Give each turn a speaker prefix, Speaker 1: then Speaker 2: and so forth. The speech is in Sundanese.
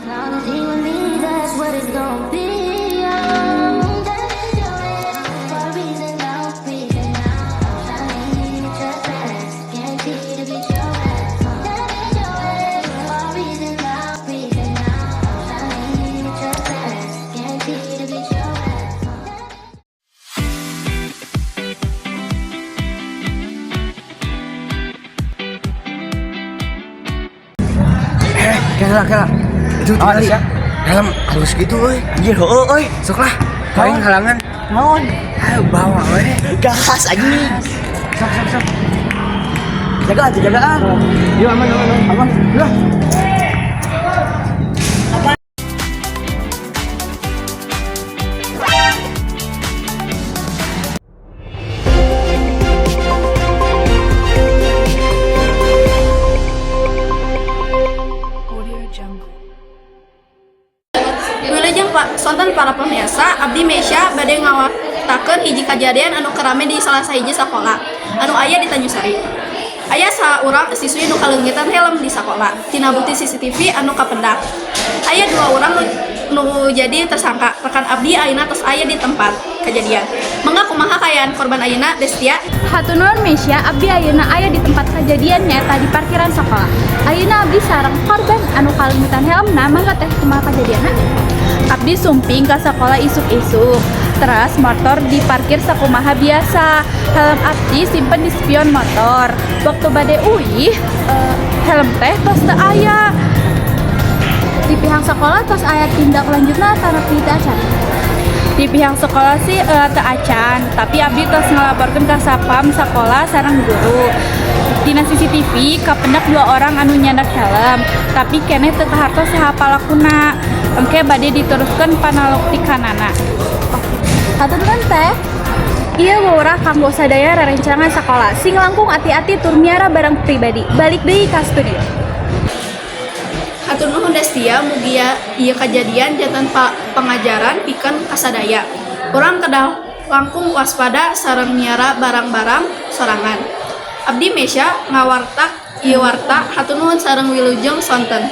Speaker 1: Long as he with me, that's what it's gonna be. Oh, that's your for a reason, no reason. Finally, trespass, guaranteed to beat your ass. That's your for a reason, no reason. Finally, trespass, guaranteed to beat your ass.
Speaker 2: Eh, kela kela. Itu
Speaker 3: Ah,
Speaker 2: tinggal
Speaker 3: siap.
Speaker 2: Helm halus gitu euy.
Speaker 3: Anjir, heueuh euy.
Speaker 2: Sok lah. Paling halangan.
Speaker 3: Naon?
Speaker 2: Ayo bawa we.
Speaker 3: Gas anjing.
Speaker 2: Sok sok sok.
Speaker 3: Jaga aja, jaga ah.
Speaker 2: Yuk, aman aman aman. Aman. Lah.
Speaker 4: Audio Jungle.
Speaker 5: Wilujeng Pak sonten para pemirsa, abdi Mesya bade ngawartakeun hiji kajadian anu keur rame di salah sahiji sakola anu aya di Tanjungsari. Aya saurang siswi nu kaleungitan helm di sakola. Tina bukti CCTV anu kapendak. Aya dua orang nu jadi tersangka. Rekan abdi ayeuna tos aya di tempat kejadian. Mangga, kumaha kaayaan korban ayeuna, Destia?
Speaker 6: Hatur nuhun, Mesya, abdi ayeuna aya di tempat kejadian, nyaeta di parkiran sekolah. Ayeuna abdi sareng korban anu kaleungitan helmna. Mangga teh, kumaha kejadianna? Abdi sumping ke sekolah isuk-isuk. Teras motor diparkir sakumaha biasa. Helm abdi simpen di spion motor. Waktu bade uih, helm teh tos teu aya. Di pihak sekolah tos aya tindak lanjutna atanapi teu acan? Di pihak sekolah sih teu acan, tapi abdi tos ngelaporkeun ka satpam sekolah sareng guru. Dina CCTV kapendak dua orang anu nyandak helm, tapi keneh teu kahartos saha palakuna. Engke bade diteruskeun panaluktikanana. Hatur nuhun, teh. Ieu wawarah kanggo sadaya rerencangan sekolah. Sing langkung hati-hati tur miara barang pribadi. Balik deui ka studio.
Speaker 5: Hatur nuhun, Destia, mugia ieu kajadian janten pangajaran pikeun kasadaya. Urang kedah langkung waspada sareng miara barang-barang sorangan. Abdi Mesya ngawarta ieu warta, hatur nuhun sareng wilujeng sonten.